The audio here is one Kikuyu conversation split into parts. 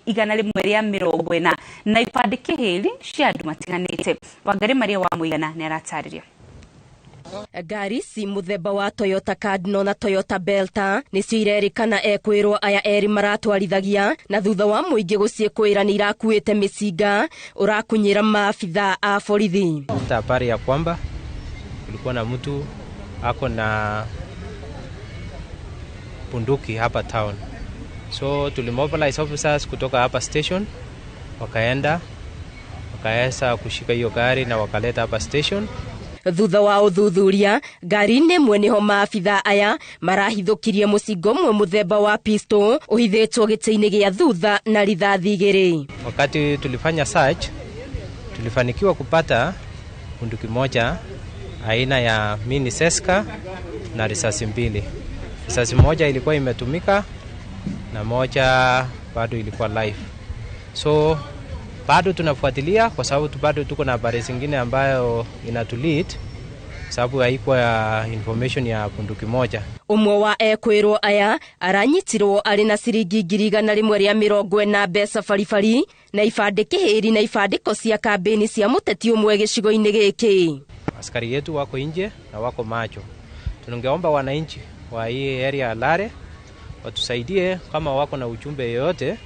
140 na ibandĩ kĩhĩri cia andũ matiganĩte. Wangari Maria wa Mũigana nĩ aratarĩria. Ngari ici mũthemba wa Toyota Cardinal na Toyota Belta nĩcio irerĩkana ekwĩrwo aya erĩ maratwarithagia, na thutha wa mũingĩ gũciĩkũĩra nĩ irakuĩte mĩcinga ũrakunyĩra maabitha a borithi. Habari ya kwamba kulikuwa na mtu ako na bunduki hapa town, so tulimobilize officers kutoka hapa station, wakaenda wakaweza kushika hiyo gari na wakaleta hapa station. Thutha wa ũthuthuria, ngari-inĩ ĩmwe nĩho maabitha aya marahithũkirie mũcinga ũmwe mũthemba wa pistol ũhithĩtwo gĩtĩ-inĩ gĩa thutha na rithathi 2. Wakati tulifanya search, tulifanikiwa kupata bunduki moja aina ya mini seska na risasi 2. Risasi moja ilikuwa imetumika na moja bado ilikuwa live. So bado tunafuatilia kwa sababu bado tuko na habari zingine ambayo inatulead, sababu haikuwa ya information ya bunduki moja. Ũmwe wa ekwĩrwo aya aranyitirwo arĩ na ciringi 140,000 mbeca baribari na ibandĩ kĩhĩri na ibandĩko cia kambĩni cia mũteti ũmwe gĩcigo-inĩ gĩkĩ. Askari yetu wako nje na wako macho. Tungeomba wananchi wa hii area ya Lare watusaidie kama wako na ujumbe yoyote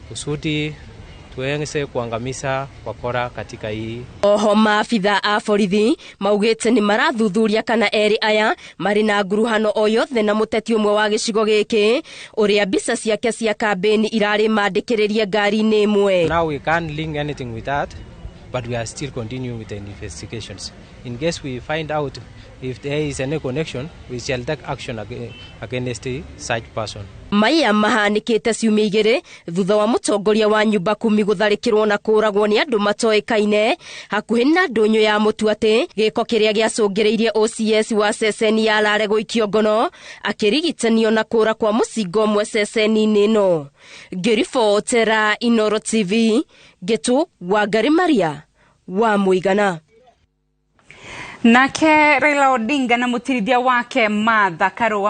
kusudi tuweze kuangamiza wakora katika hii. Oho maabitha a borithi maugĩte nĩ marathuthuria kana erĩ aya marĩ na nguruhano o yothe na mũteti ũmwe wa gĩcigo gĩkĩ ũrĩa mbica ciake cia kambĩni irarĩ mandĩkĩrĩrie ngari-inĩ ĩmwe. Now we can't link anything with that, but we are still continuing with the investigations. In case we find out if there is any connection, we shall take action against such person. Maya mahanĩkĩte ciumia 2 thutha wa mũtongoria wa nyumba kumi gũtharĩkĩrwo na kũragwo nĩ andũ matoĩkaine hakuhĩ na ndũnyũ ya mũtu atĩ gĩko kĩrĩa gĩacũngĩrĩirie OCS wa ceceni ya Lare gũikio ngono akĩrigitanio na kũra kwa mũcinga ũmwe ceceni-inĩ ĩno. Ngĩribotera Inoro TV, Ngĩtũ Wangari Maria wa Mũigana. Nake Raila Odinga na mũtirithia wake Martha Karua.